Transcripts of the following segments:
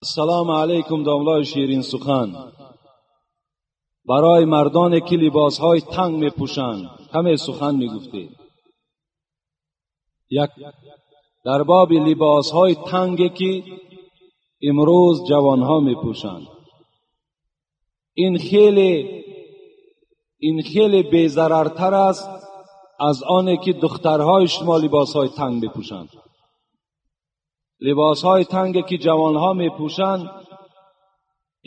Ассалому алайкум, домлаи ширин сухан. Барои мардоне ки либосҳои танг мепӯшанд, каме сухан мегуфтед. Як дар боби либосҳои танге ки имрӯз ҷавонҳо мепӯшанд. Ин хеле безарартар аст аз оне ки духтарҳои шумо либосҳои танг мепӯшанд. Либосҳои танге ки ҷавонҳо мепӯшанд,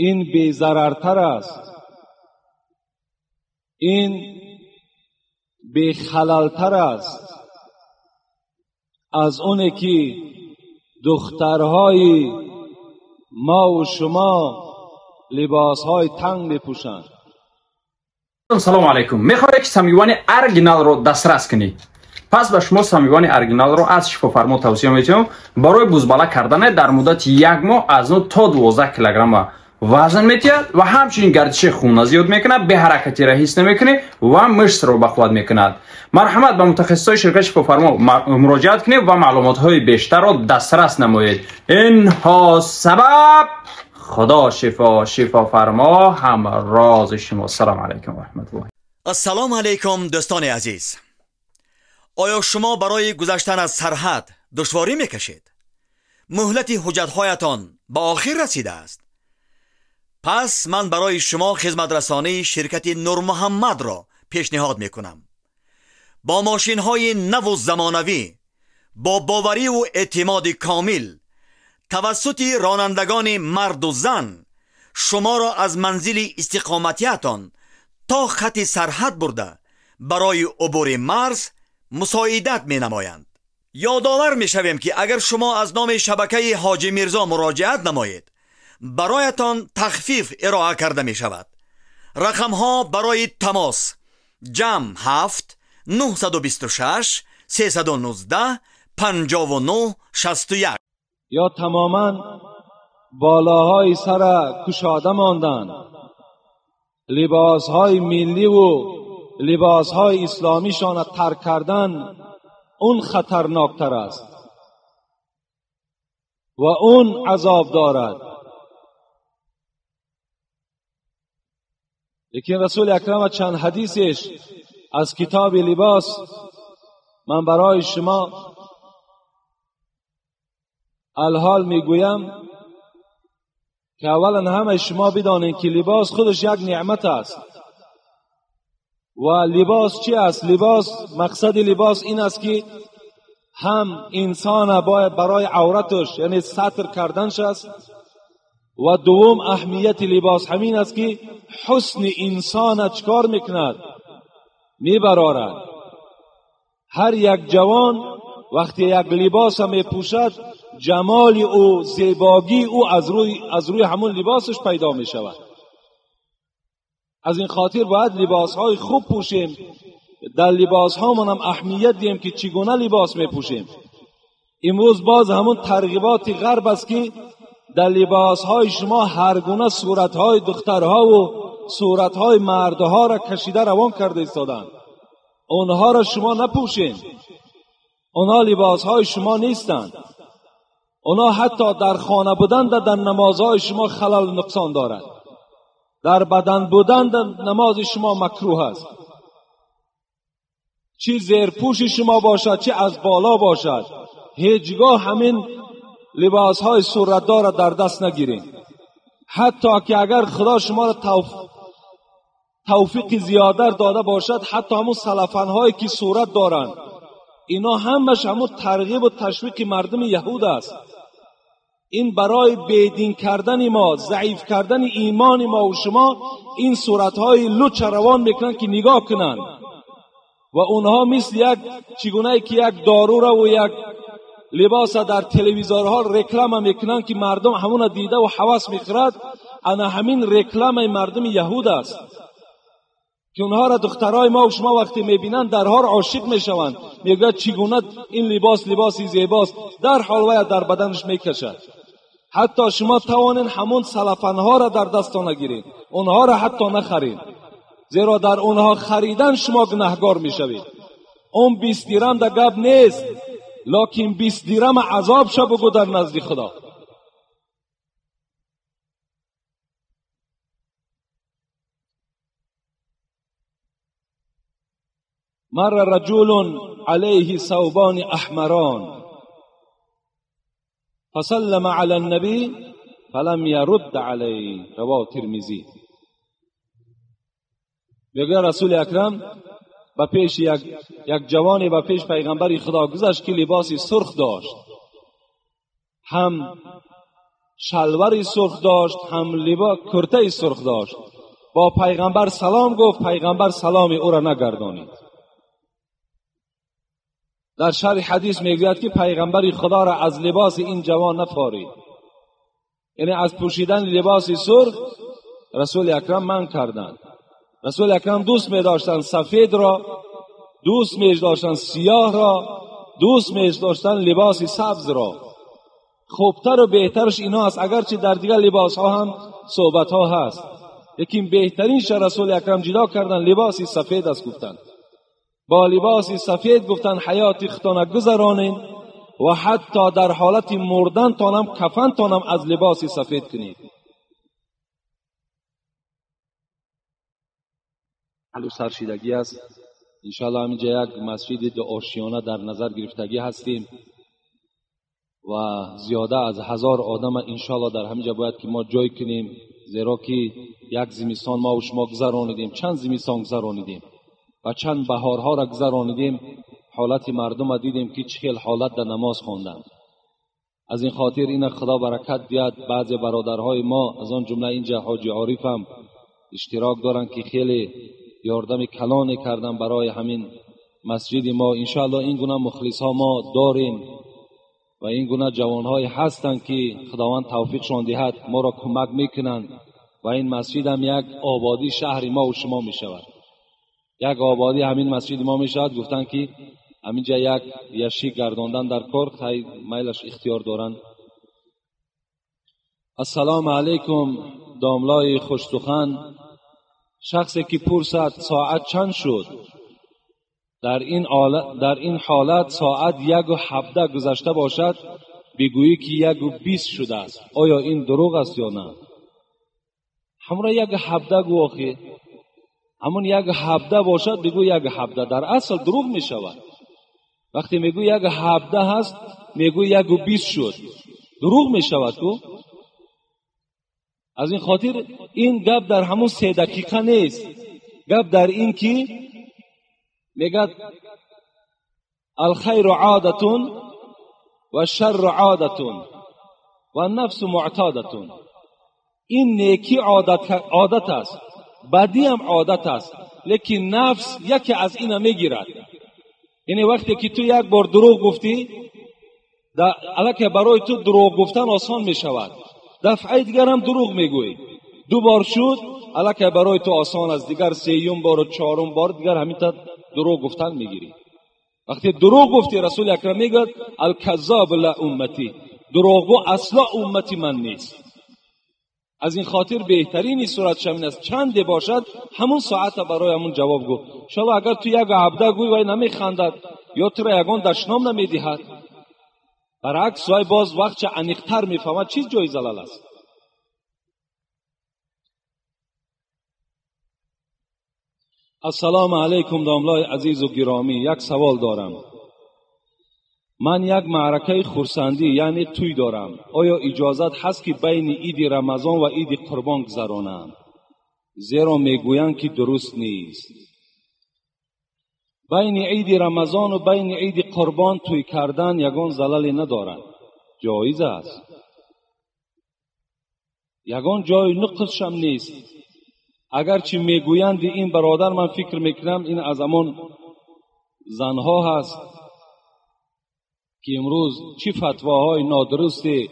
ин безарартар аст, ин бехалалтар аст аз оне ки духтарҳои мо ва шумо либосҳои танг мепӯшанд. Салому алайкум. Мехоҳед, ки Самивани оригиналро дастрас кунед? Пас ба шумо Самивани оригиналро аз Шифофармо тавсия метиҳам. Барои бузбала кардане дар муддати як моҳ аз 9 то 12 килограмма вазн метиҳад ва ҳамчунин гардиши хунна зиёд мекунад, беҳаракатиро ҳис намекунед ва мышцро бақувват мекунад. Марҳамат, ба мутахассисои ширкати Шифофармо муроҷиат кунед ва маълумотҳои бештарро дастрас намоед. Инҳо сабаб худо шифо, Шифофармо ҳамрози шумо. Салому алайкум ва раҳматуллоҳ. Ассалому алайкум, дӯстони азиз. Оё шумо барои гузаштан аз сарҳад душворӣ мекашед? Муҳлати ҳуҷҷатҳоятон ба охир расидааст? Пас ман барои шумо хизматрасонии ширкати Нурмуҳаммадро пешниҳод мекунам. Бо мошинҳои наву замонавӣ, бо бовариву эътимоди комил, тавассути ронандагони марду зан шуморо аз манзили истиқоматиятон то хати сарҳад бурда, барои убури марз мусоидат менамоянд. Ёдовар мешавем, ки агар шумо аз номи шабакаи Ҳоҷи Мирзо муроҷиат намоед, бароятон тахфиф ироа карда мешавад. Рақамҳо барои тамос: +7 926 319 59 61. Ё тамоман болоҳои сара кушода монданд, либосҳои милливу либосҳои исломишона тарк кардан, он хатарноктар аст ва он азоб дорад. Лекин расули акрам чанд ҳадисеш аз китоби либос ман барои шумо алҳол мегӯям, ки аввалан ҳамаи шумо бидонед, ки либос худаш як неъмат аст. Ва либос чӣ аст? Либос, мақсади либос ин аст, ки ҳам инсона бояд барои авраташ, яъне сатр карданш аст, ва дуввум аҳамияти либос ҳамин аст, ки ҳусни инсона чикор мекунад? Мебарорад. Ҳар як ҷавон вақте як либоса мепӯшад, ҷамоли ӯ, зебогии ӯ аз рӯи ҳамон либосаш пайдо мешавад. Аз ин хотир бояд либосҳои хуб пӯшем, дар либосҳомонам аҳамият диҳем, ки чӣ гуна либос мепӯшем. Имрӯз боз ҳамон тарғиботи ғарб аст, ки дар либосҳои шумо ҳар гуна суратҳои духтарҳову суратҳои мардҳоро кашида равон карда истоданд. Онҳоро шумо напӯшед, онҳо либосҳои шумо нестанд. Онҳо ҳатто дар хона будан дар намозҳои шумо халал нуқсон дорад, дар бадан будан дар намози шумо макрӯҳ аст. Чӣ зерпӯши шумо бошад, чӣ аз боло бошад, ҳеҷгоҳ ҳамин либосҳои суратдорро дар даст нагиред. Ҳатто ки агар худо шуморо тавфиқи зиёдар дода бошад, ҳатто ҳамун салафанҳое ки сурат доранд, ино ҳамаш ҳамун тарғибу ташвиқи мардуми яҳуд аст. Ин барои бедин кардани мо, заиф кардани имони мо ва шумо ин суратҳои луча равон мекунанд, ки нигоҳ кунанд. Ва онҳо мисли як чигунае ки як дорура ва як либоса дар телевизорҳо реклама мекунанд, ки мардум ҳамуна дида ва ҳавас мехӯрад, ана ҳамин рекламаи мардуми яҳуд аст, ки онҳоро духтарҳои мо ва шумо вақте мебинанд, дарҳол ошиқ мешаванд, мегӯяд, чӣ гуна ин либос либоси зебост, дарҳол вая дар баданаш мекашад. Ҳатто шумо тавонед ҳамон салафанҳоро дар дастон нагиред, онҳоро ҳатто нахаред, зеро дар онҳо харидан шумо гунаҳгор мешавед. Он 20 дирам да гап нест, локин 20 дирама азоб ша бугӯ дар назди худо. مر رجل علیه ثوبان احمران فسلم علی النبی فلم یرد علیه. رواه ترمذی. میگه رسول اکرم به پیش یک جوانی به پیش پیغمبر خدا گذشت که لباس سرخ داشت، هم شلواری سرخ داشت، هم لباس کرته سرخ داشت. با پیغمبر سلام گفت، پیغمبر سلام او را نگردانید. در شرح حدیث میگوید که پیغمبر خدا را از لباس این جوان نفارید، یعنی از پوشیدن لباس سرخ رسول اکرم منع کردند. رسول اکرم دوست می داشتند سفید را، دوست می داشتند سیاه را، دوست می داشتند لباس سبز را. خوبتر و بهترش اینا است، اگرچه در دیگر لباس ها هم صحبت ها هست، لیکن بهترینش رسول اکرم جدا کردن لباس سفید است. گفتند با لباس سفید گفتن حیات خودتان گذرانین و حتی در حالت مردن تانم کفن تانم از لباس سفید کنید. سرشیدگی است. انشاءالله همینجا یک مسجد دو آشیانه در نظر گرفتگی هستیم و زیاده از 1000 آدم انشاءالله در همینجا باید که ما جای کنیم، زیرا که یک زمستان ما و شما گذرانیدیم، چند زمستان گذرانیدیم و چند بهارها را گذرانیدیم، حالت مردم را دیدیم که چه حالت در نماز خواندند. از این خاطر این خدا برکت دیاد. بعض برادرهای ما از آن جمله اینجا حاجی عارف هم اشتراک دارند که خیلی یاردم کلانی کردن برای همین مسجد ما. انشاءالله این گونه مخلص ها ما داریم و این گونه جوانهای هستند که خداوند توفیقشان دهد، ما را کمک میکنند و این مسجد هم یک آبادی شهر ما و شما میشود، یک آبادی همین مسجد ما میشود. گفتن که همینجا یک یشی گرداندن در کار خیلی میلش اختیار دارند. السلام علیکم داملای خوشسخن. شخصی که پرسد ساعت چند شد، در این حالت ساعت 1:17 گذشته باشد، بگویی که 1:20 شده است، آیا این دروغ است یا نه؟ همراه 1:17 گو آخه، همون 1:17 باشد بگو 1:17، در اصل دروغ می شود. وقتی میگو 1:17 هست، میگو 1:20 شد، دروغ می شود کو. از این خاطر این گپ در همون 3 دقیقه نیست، گپ در این که میگد الخیر عادتون و شر عادتون و نفس معتادتون. این نیکی عادت است، بدی هم عادت است، لیکن نفس یکی از اینا میگیرد. یعنی وقتی که تو یک بار دروغ گفتی، الکه برای تو دروغ گفتن آسان میشود، دفعه دیگر هم دروغ میگویی، 2 بار شد الکه برای تو آسان است، دیگر 3 بار و 4 بار دیگر همین تا دروغ گفتن میگیری. وقتی دروغ گفتی رسول اکرم میگه الکذاب لا امتی، دروغگو اصلا امتی من نیست. از این خاطر بهترین صورت شمین است چند باشد همون ساعت برای همون جواب گو. انشاءالله اگر تو 1:17 گوی وای نمیخندد یا تو را یگان دشنام نمیدهد، برعکس وای باز وقت چه عمیق‌تر میفهمد چیز جای زلال است. السلام علیکم داملای عزیز و گرامی، یک سوال دارم. من یک معرکه خرسندی یعنی توی دارم، آیا اجازت هست که بین عید رمضان و عید قربان گذرانم؟ زیرا میگویند که درست نیست. بین عید رمضان و بین عید قربان توی کردن یگان زللی ندارد، جایز است، یگان جای نقصش هم نیست. اگرچه میگویند این برادر، من فکر میکنم این از همان زنها هست که امروز چی فتواهای نادرستی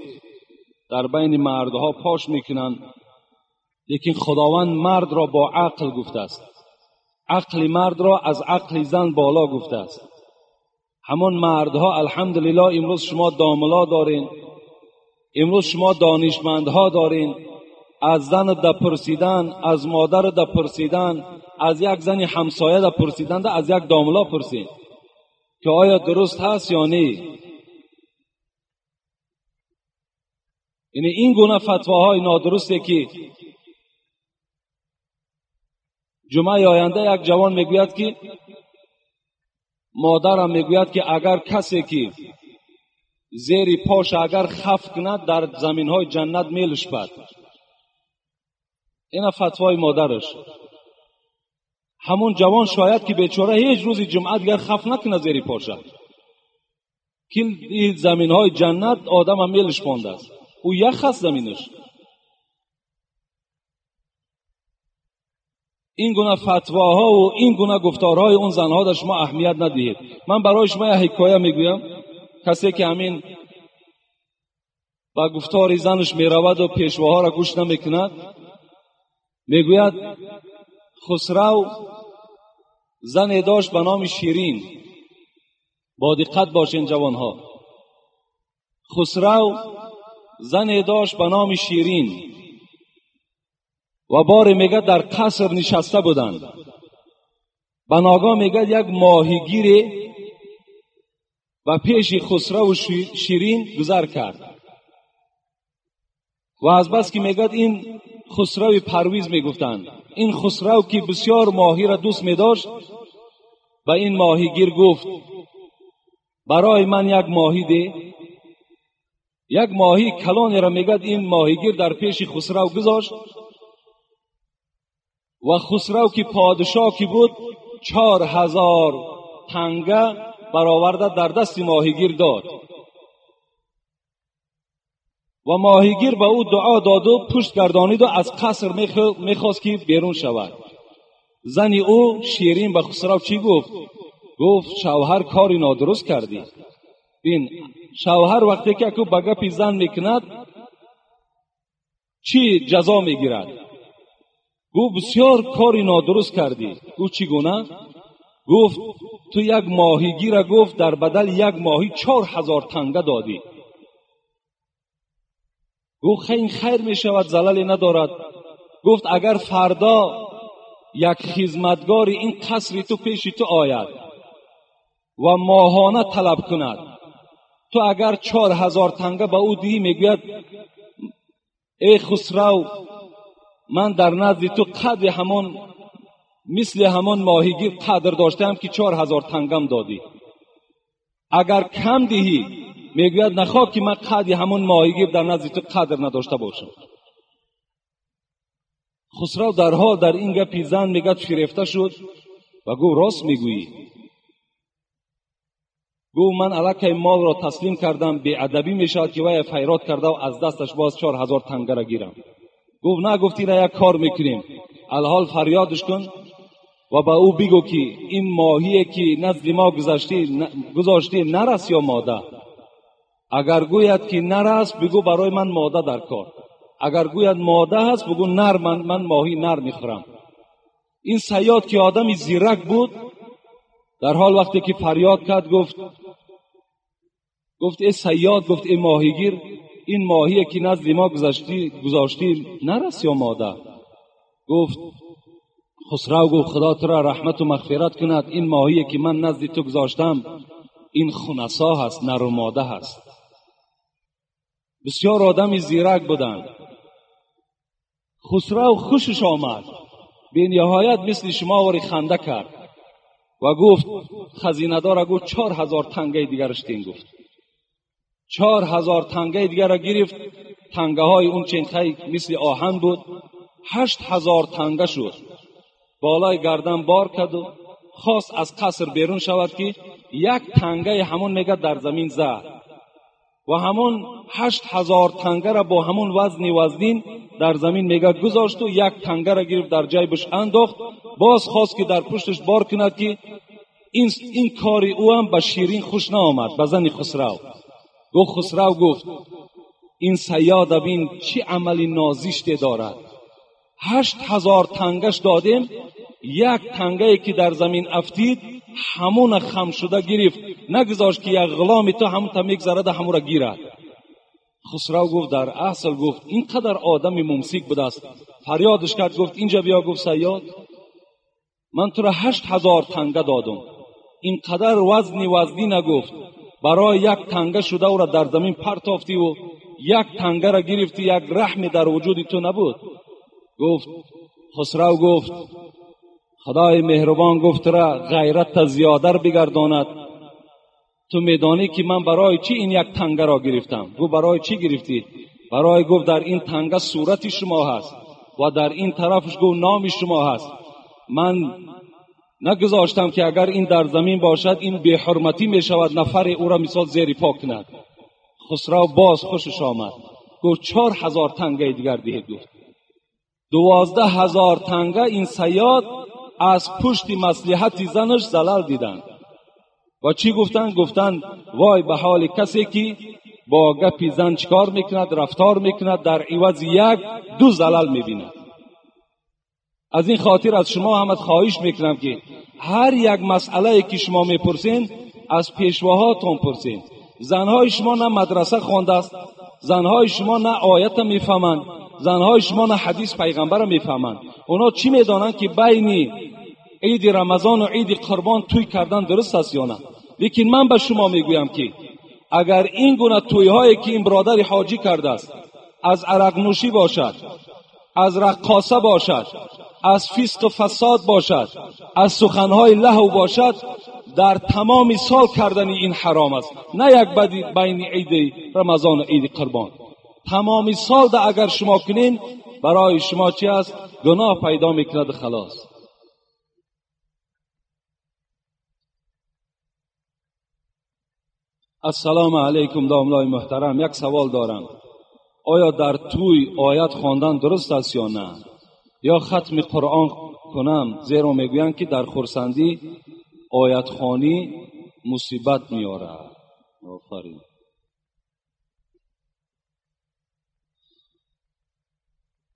در بین مردها پاش میکنند، لیکن خداوند مرد را با عقل گفته است، عقل مرد را از عقل زن بالا گفته است. همان مردها الحمدلله امروز شما داملا دارین، امروز شما دانشمندها دارین، از زن دپرسیدن، از مادر دپرسیدن، از یک زن همسایه دپرسیدن، از یک داملا پرسید که آیا درست هست یا نه. یعنی این گونه فتواهای نادرسته که جمعه آینده یک جوان میگوید که مادرم میگوید که اگر کسی که زیر پاش اگر خف کند در زمین های جنت میلشپد. اینا فتوای مادرش. همون جوان شاید که بیچاره هیچ روزی جمعه دیگر خف نکنه زیر پاشه که این زمین های جنت آدم هم میلشپانده است. او یخ است زمینش. این گونه فتواها و این گونه گفتارهای اون زنها در شما اهمیت ندهید. من برای شما یک حکایه میگویم. کسی که همین با گفتار زنش میرود و پیشواها را گوش نمیکند، میگوید خسرو زن داشت به نام شیرین. با دقت باشین جوانها. خسرو زن داشت به نام شیرین و باری میگه در قصر نشسته بودند. به ناگاه میگه یک ماهیگیر و پیش خسرو و شیرین گذر کرد و از بس که میگه این خسرو پرویز میگفتند، این خسرو که بسیار ماهی را دوست میداشت، به این ماهیگیر گفت برای من یک ماهی ده. یک ماهی کلانی را میگه این ماهیگیر در پیش خسرو گذاشت و خسرو که پادشاه که بود 4000 تنگه برآورده در دست ماهیگیر داد و ماهیگیر به او دعا داد و پشت گردانید و از قصر میخواست که بیرون شود. زن او شیرین به خسرو چی گفت؟ گفت شوهر کاری نادرست کردی. بین شوهر وقتی که اکو به گپی زن میکند چی جزا میگیرد؟ گفت بسیار کاری نادرست کردی. گفت چگونه؟ گفت تو یک ماهیگیر گفت در بدل یک ماهی 4000 تنگه دادی. گفت این خیر می شود، زللی ندارد. گفت اگر فردا یک خدمتگار این قصر تو پیش تو آید و ماهانه طلب کند، تو اگر 4000 تنگه به او دهی، میگوید ای خسرو من در نزد تو قدر همان مثل همان ماهیگیر قدر داشتم که 4000 تنگم دادی. اگر کم دهی، میگوید نخواه که من قدر همان ماهیگیر در نزد تو قدر نداشته باشم. خسرو در حال در این گپی زن میگد فریفته شد و گفت راست میگویی. گفت من الکی مال را تسلیم کردم، بی ادبی میشود که وی فیرات کرده و از دستش باز 4000 تنگه را گیرم. گفت نه، گفتی را یک کار میکنیم، الحال فریادش کن و به او بگو که این ماهی که نزد ما گذاشتی نرس یا ماده. اگر گوید که نرس، بگو برای من ماده در کار. اگر گوید ماده هست، بگو نر، من ماهی نر میخورم. این صیاد که آدمی زیرک بود، در حال وقتی که فریاد کرد گفت ای صیاد، گفت ای ماهیگیر، این ماهی که نزد ما گذاشتی نرس یا ماده؟ گفت خسرو گفت خدا تو را رحمت و مغفرت کند، این ماهی که من نزد تو گذاشتم این خنثی هست، نر و ماده هست. بسیار آدمی زیرک بودند. خسرو خوشش آمد، به نهایت مثل شما وری خنده کرد و گفت خزینه دار گفت 4000 تنگه دیگرش تین. گفت 4000 تنگه دیگر را گرفت. تنگه های اون چنخه مثل آهن بود، 8000 تنگه شد. بالای گردن بار کرد و خواست از قصر بیرون شود که یک تنگه همون میگه در زمین زد و همون 8000 تنگه را با همون وزنی وزنین در زمین میگه گذاشت و یک تنگه را گرفت در جیبش انداخت. باز خواست که در پشتش بار کند که این کاری او هم به شیرین خوش نآمد، به زن خسرو. گفت خسرو گفت این صیاد بین چه عملی نازشته دارد، 8000 تنگش دادیم، یک تنگه که در زمین افتید همون خم شده گرفت، نگذاشت که یک غلام تو همون تا میگذرد همون را گیرد. خسرو گفت در اصل گفت اینقدر آدم ممسک بوده است. فریادش کرد گفت اینجا بیا. گفت صیاد من تو را 8000 تنگه دادم، اینقدر وزنی نگفت، برای یک تنگه شده او را در زمین پرتافتی و یک تنگه را گرفتی، یک رحمی در وجود تو نبود. گفت خسرو گفت خدای مهربان گفت را غیرت زیادر بگرداند. تو میدانی که من برای چی این یک تنگه را گرفتم؟ گفت برای چی گرفتی؟ برای گفت در این تنگه صورت شما هست و در این طرفش گفت نام شما هست. من نگذاشتم که اگر این در زمین باشد این بی حرمتی می شود، نفر او را مثال زیر پا کند. خسرو باز خوشش آمد، گفت 4000 تنگه دیگر دهید. گفت 12000 تنگه این صیاد از پشت مصلحت زنش زلل دیدند. و چی گفتند؟ گفتند وای به حال کسی که با گپی زن چکار میکند، رفتار میکند، در عوض یک دو زلل میبیند. از این خاطر از شما هم خواهش میکنم که هر یک مسئله که شما میپرسین از پیشواهاتون پرسین. زنهای شما نه مدرسه خوانده است، زنهای شما نه آیت میفهمند، زنهای شما نه حدیث پیغمبر میفهمند. اونا چی میدانند که بین عید رمضان و عید قربان توی کردن درست است یا نه؟ لیکن من به شما میگویم که اگر این گونه تویهایی که این برادر حاجی کرده است از عرق نوشی باشد، از رقاصه باشد، از فسق و فساد باشد، از سخنهای لهو باشد، در تمام سال کردن این حرام است. نه یک بدی بین عید رمضان و عید قربان. تمام سال ده اگر شما کنین برای شما چی است؟ گناه پیدا میکند خلاص. السلام علیکم داملای محترم، یک سوال دارم. آیا در توی آیت خواندن درست است یا نه؟ یا ختم قرآن کنم؟ زیرا میگویند که در خرسندی آیت خوانی مصیبت میارد. آفرین.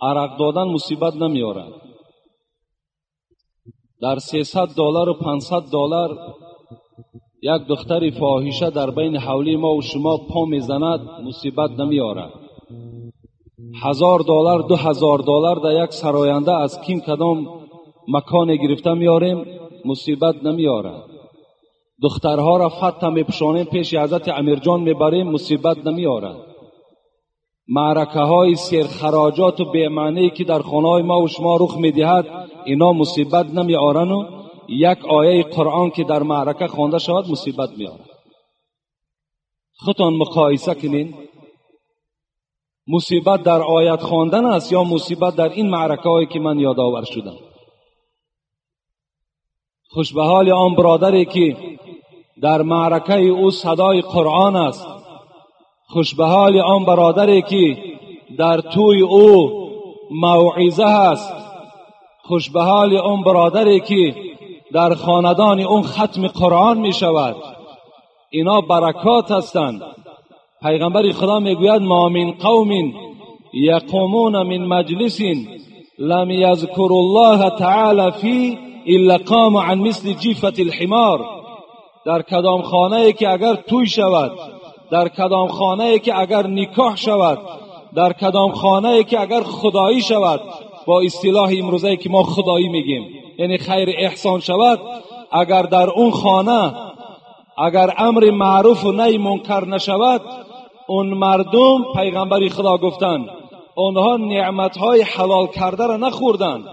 عرق دادن مصیبت نمیارد. در $300 و $500 یک دختر فاحشه در بین حولی ما و شما پا میزند، مصیبت نمیارد. $1000 $2000 در یک سراینده از کیم کدام مکان گرفته میاریم، مصیبت نمیارد. دخترها را فتح میپوشانیم پیش حضرت امیرجان میبریم، مصیبت نمیارد. معرکه های سرخراجات و بی‌معنی که در خانه های ما و شما رخ میدهد، اینا مصیبت نمیارن و یک آیه قرآن که در معرکه خوانده شود مصیبت میارد. خودتان مقایسه کنین، مصیبت در آیت خواندن است یا مصیبت در این معرکه هایی که من یادآور شدم؟ خوش به حال آن برادری که در معرکه او صدای قرآن است. خوش به حال آن برادری که در توی او موعظه است. خوش به حال آن برادری که در خاندان اون ختم قرآن می شود. اینا برکات هستند. پیغمبر خدا میگوید ما من قوم یقومون من مجلس لم یذکر الله تعالی فی الا قام عن مثل جیفة الحمار. در کدام خانه که اگر توی شود، در کدام خانه که اگر نکاح شود، در کدام خانه که اگر خدایی شود، با اصطلاح امروزه که ما خدایی میگیم یعنی خیر احسان شود، اگر در اون خانه اگر امر معروف و نهی منکر نشود، اون مردم پیغمبر خدا گفتند اونها نعمتهای حلال کرده را نخوردند،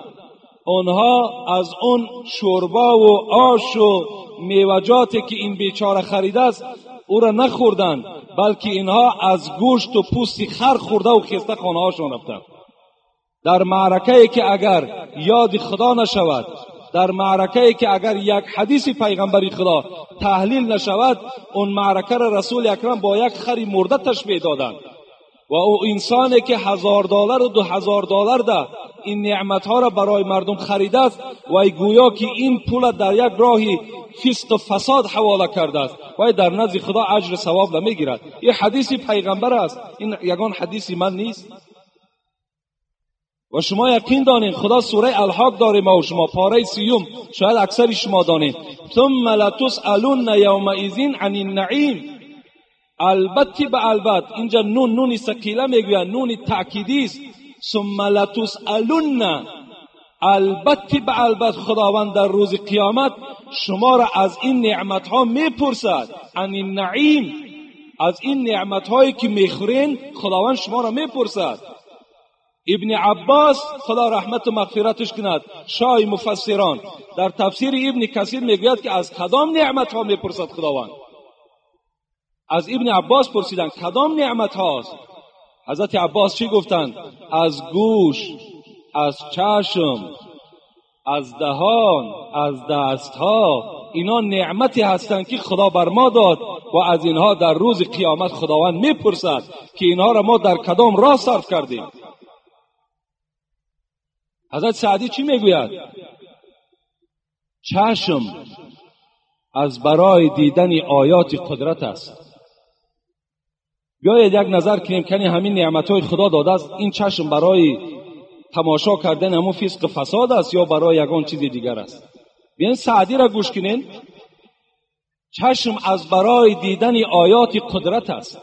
اونها از اون شوربا و آش و میوجاتی که این بیچاره خریده است او را نخوردند، بلکه اینها از گوشت و پوست خر خورده و خسته خانه هاشون رفتند. در معرکه که اگر یاد خدا نشود، در معرکه که اگر یک حدیث پیغمبر خدا تحلیل نشود، اون معرکه را رسول اکرم با یک خری مرده تشبیه دادند. و او انسانی که $1000 و $2000 ده این نعمتها را برای مردم خریده است و گویا که این پول در یک راهی فسق و فساد حواله کرده است و در نزد خدا اجر ثواب نمیگیرد. این حدیث پیغمبر است، این یگان حدیث من نیست. و شما یقین دانین خدا سوره الحاق داره ما و شما پاره 30، شاید اکثر شما دانین، ثم لتسألن یومئذ عن النعیم. البته به البته اینجا نون نون ثقیله میگویند، نون تأکیدی است. ثم لتسألن، البته به البته خداوند در روز قیامت شما را از این نعمت ها میپرسد. عن النعیم، از این نعمت هایی که میخورین خداوند شما را میپرسد. ابن عباس خدا رحمت و مغفرتش کند، شاه مفسران، در تفسیر ابن کثیر میگوید که از کدام نعمت ها میپرسد خداوند؟ از ابن عباس پرسیدند کدام نعمت هاست؟ حضرت عباس چی گفتند؟ از گوش، از چشم، از دهان، از دستها، اینا نعمتی هستند که خدا بر ما داد و از اینها در روز قیامت خداوند میپرسد که اینها را ما در کدام راه صرف کردیم. حضرت سعدی چی میگوید؟ چشم از برای دیدن آیات قدرت است. بیایید یک نظر کنیم که همین نعمتهای خدا داده است، این چشم برای تماشا کردن همون فسق فساد است یا برای یگان چیز دیگر است؟ بیاین سعدی را گوش کنین. چشم از برای دیدن آیات قدرت است.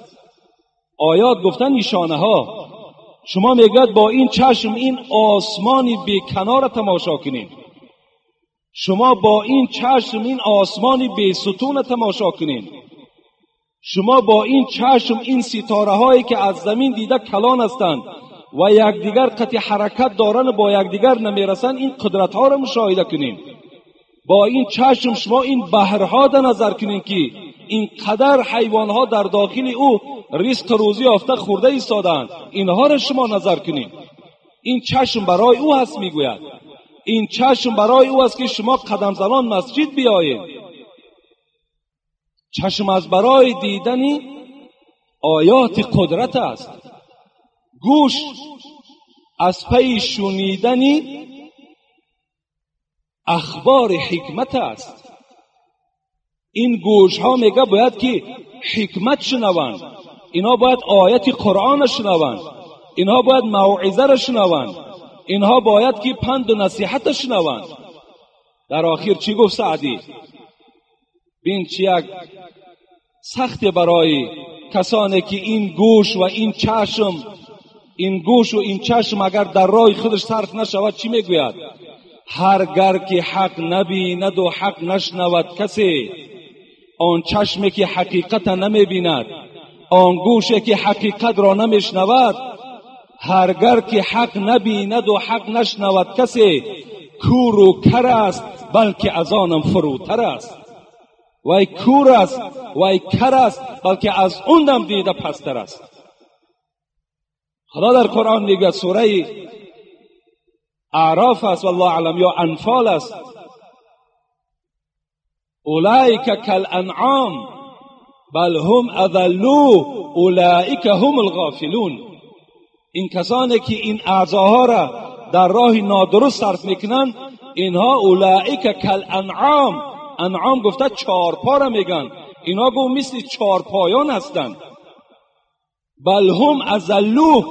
آیات گفتن نشانه ها. شما میگوید با این چشم این آسمانی بی کنار تماشا کنین، شما با این چشم این آسمانی بی ستون تماشا کنین، شما با این چشم این ستاره هایی که از زمین دیده کلان هستند و یکدیگر قطع حرکت دارن و با یکدیگر نمیرسن، این قدرت ها را مشاهده کنین. با این چشم شما این بحرها در نظر کنین که این قدر حیوان ها در داخل او رزق روزی یافته خورده ایستادند، اینها را شما نظر کنین. این چشم برای او هست. میگوید این چشم برای او است که شما قدم زنان مسجد بیایید. چشم از برای دیدن آیات قدرت است. گوش از پی شنیدن اخبار حکمت است. این گوش ها میگه باید که حکمت شنوند، اینها باید آیت قرآن شنوند، اینها باید موعظه را شنوند، اینها باید که پند و نصیحت شنوند. در آخر چی گفت سعدی؟ بین چی یک سخت برای کسانی که این گوش و این چشم، این گوش و این چشم اگر در راه خودش صرف نشود چی میگوید؟ هرگر که حق نبیند و حق نشنود کسی، آن چشمی که حقیقت نمیبیند، آن گوشی که حقیقت را نمیشنود، هرگر که حق نبیند و حق نشنود کسی، کور و کر است بلکه از آنم فروتر است. وای کور است، وای کر است، بلکه از اونم دیده پستر است. خدا در قرآن میگه، سوره اعراف است والله اعلم یا انفال است، اولئک کالانعام بل هم اضلوا اولئک هم الغافلون. این کسانی که این اعضاها را در راه نادرست صرف میکنن، اینها اولئک کالانعام، انعام گفته چارپا را میگن، اینها گو مثل چارپایان هستند. بل هم اضلوا،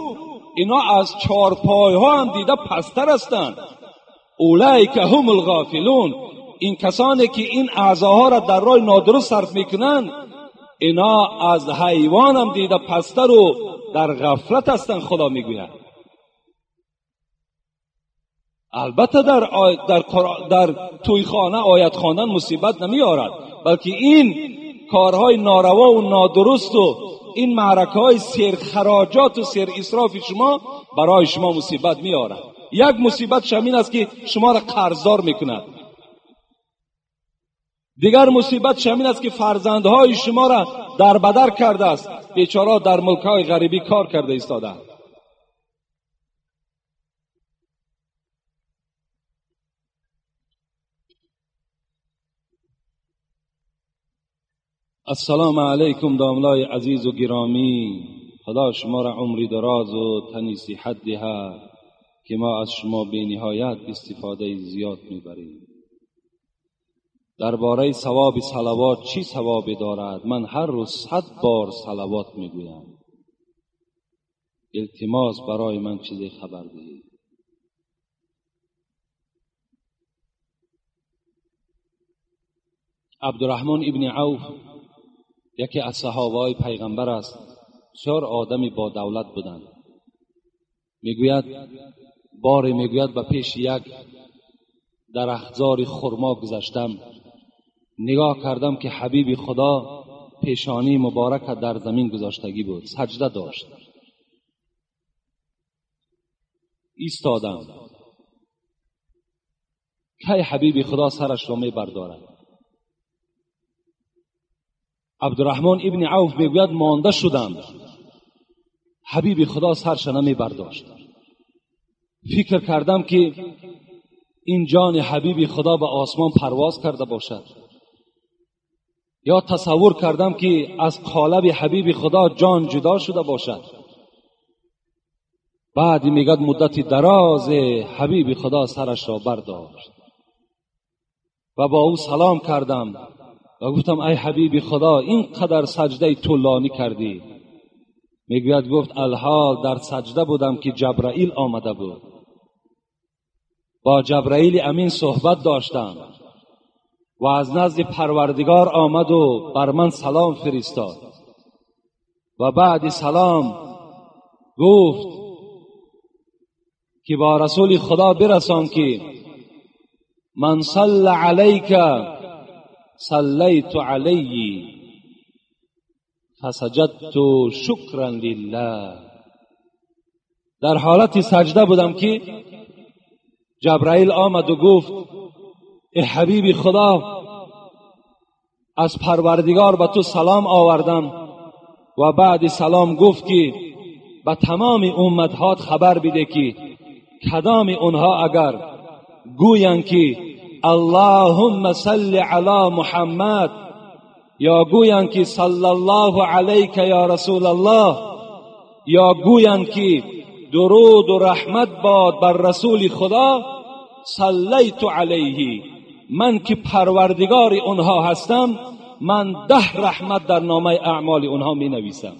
اینا از چارپای ها هم دیده پستر هستند. اولئک هم الغافلون، این کسانی که این اعضاها را در راه نادرست صرف میکنن، اینا از حیوان هم دیده پستر و در غفلت هستند. خدا میگوید البته در توی خانه آیت خواندن مصیبت نمیارد، بلکه این کارهای ناروا و نادرست و این معرکه های سیر خراجات و سیر اسراف شما برای شما مصیبت میارد. یک مصیبت شمین است که شما را قرضدار میکند. دیگر مصیبت شمین است که فرزندهای شما را در بدر کرده است، بیچاره در ملک‌های غریبی کار کرده ایستاده. السلام علیکم داملای عزیز و گرامی، خدا شما را عمری دراز و تنی صحت دهد که ما از شما بی نهایت استفاده زیاد میبریم. درباره ثواب صلوات چی ثوابی دارد؟ من هر روز 100 بار صلوات میگویم. التماس برای من چیزی خبر دهید. عبدالرحمن ابن عوف یکی از صحابه پیغمبر است، بسیار آدمی با دولت بودند. میگوید باری میگوید به پیش یک درختزار خرما گذشتم، نگاه کردم که حبیب خدا پیشانی مبارک در زمین گذاشتگی بود، سجده داشت. ایستادم. کی حبیب خدا سرش را می بردارد؟ عبدالرحمن ابن عوف میگوید مانده شدم، حبیب خدا سرش نمی برداشت. فکر کردم که این جان حبیب خدا به آسمان پرواز کرده باشد، یا تصور کردم که از قالب حبیب خدا جان جدا شده باشد. بعد میگد مدت دراز حبیب خدا سرش را برداشت و با او سلام کردم و گفتم ای حبیب خدا، اینقدر سجده طولانی کردی. میگوید گفت الحال در سجده بودم که جبرائیل آمده بود، با جبرائیل امین صحبت داشتم و از نزد پروردگار آمد و بر من سلام فرستاد و بعد سلام گفت که با رسول خدا برسان که من صل علیک صلیت علیه فسجدت شکرا لله. در حالت سجده بودم که جبرائیل آمد و گفت ای حبیب خدا، از پروردگار به تو سلام آوردم. و بعد سلام گفت که به تمام امتهات خبر بده که کدام اونها اگر گویند که اللهم صل علی محمد یا گویند که صلی الله علیک یا رسول الله، یا گویند که درود و رحمت باد بر رسول خدا، صلیت علیه، من که پروردگار اونها هستم، من 10 رحمت در نامه اعمال اونها می نویسم.